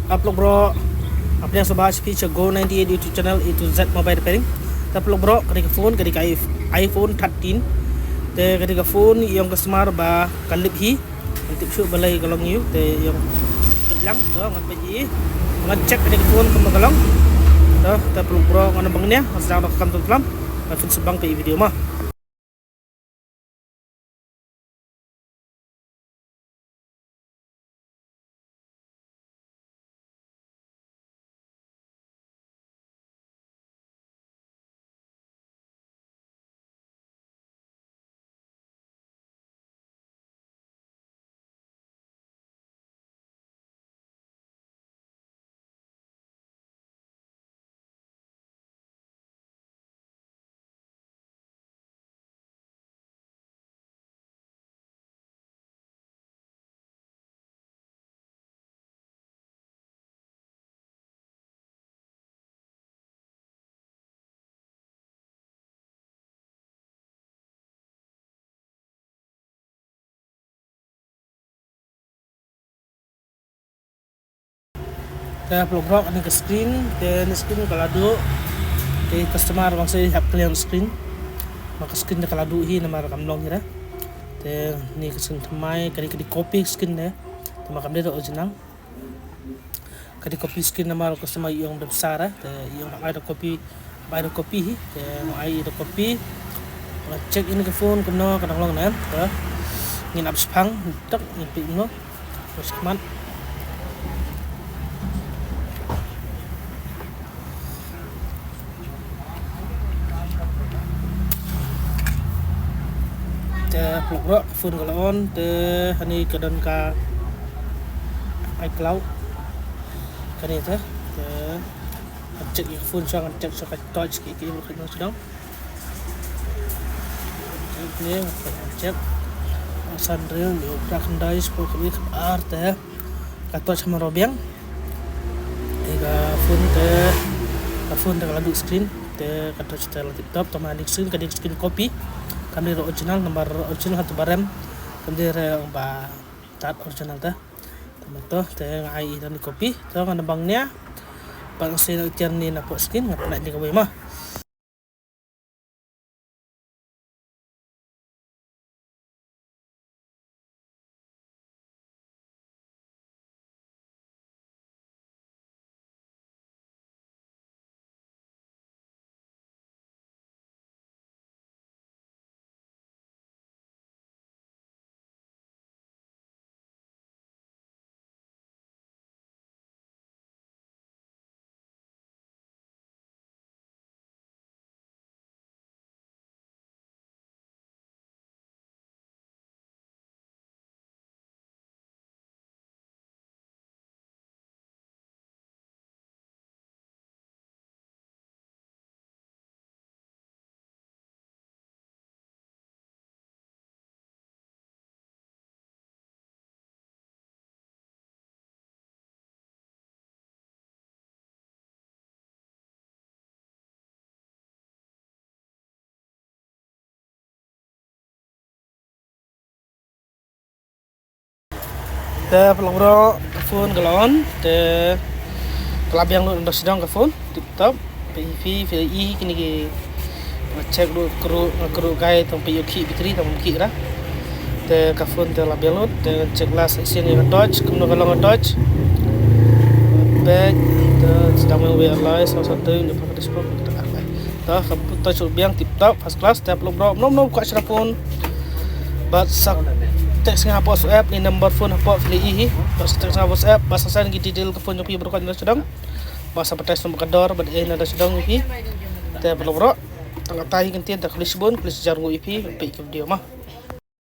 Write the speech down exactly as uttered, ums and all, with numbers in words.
Paralok bro, nga pdiang sngewbha ïa phi sha Go ninety-eight YouTube channel, A to Z Mobile Repairing. Te paralok bro, kane ka phone, kane ka i-, iPhone thirteen. Te kane ka phone ïong ka sumar ba ka lip hi. Ngan tip shuh balei ka long ïa u, te ïong peit lang, to ngan peit ïa. Ngan check kane ka phone kumno ka long. To, te paralok bro, ngan ym bang nia, ngan sdang noh ka kam tu klam. Ngan pynshai bang peit ïa video mo. Te paralok bro, kane ka screen, te kane screen ka la duh. Te customer bang sa hap clear screen. Namar ka screen te ka la duh hi namar kam long hi re. Te kane ka screen thymmai, kane ka dei copy screen te. Te namar kam dei original. Ka dei copy screen namar ka customer ïong da bsa re, te ïong da ai da copy, bai da copy hi, te ai da copy. Nga check ïa ka phone kumno ka dang long ne, te ngin ap shaphang, tak ngin peit kumno. Terus kemat. Te paralok bro, ka phone ka la on, te hangne ka don ka iCloud. Kane te, te ngan check ïa ka phone shuwa, ngan check shuwa ka torch ki ki bro, kane sdang. Check ne, ngan check. San ril, ni u prak khyndai, sepuluh kali, ar te. Ka torch ha marwei biang. Te ka phone te, ka phone te ka la duh screen. Te ka torch te la tip top, te ma dei screen, ka dei screen copy. Kam dei original, namar original hato ba rem. Kam dei re ba tad original te. Te ma to, te nga ai ïa kane copy. Te ngan bang nia. Bad nga sa ïa tiar ne na pdeng screen, nga pynlait ne kawei mo. Te paralok bro, ka phone ka la on, te ka la biang lut na sdang ka phone, tip top. Phi, phi, phi i kine ki, nga check lut kru, nga kru kai tang phi ïoh ki battery tang ki ra. Te ka phone te la biang lut, te check last action ïa ka torch, kumno ka long ka torch. Peit, te sdang meng wei alai, saw sa te, ni pa ka dashboard, kita ka. Te ka torch biang tip top, first class, te paralok bro, mno mno ka shara phone. Bad sa text nga hapoh WhatsApp, ni number phone hapoh phi i hi. Bad sa text nga WhatsApp, bad sa send ki detail ka phone jong phi baroh ka na sdang. Bad sa batai sa ka dor, bad eh na da sdang phi. Te paralok bro, tang katai hi kyntien, te khublei shibun, khublei shihajar nguh ïa phi, peit ka video mo.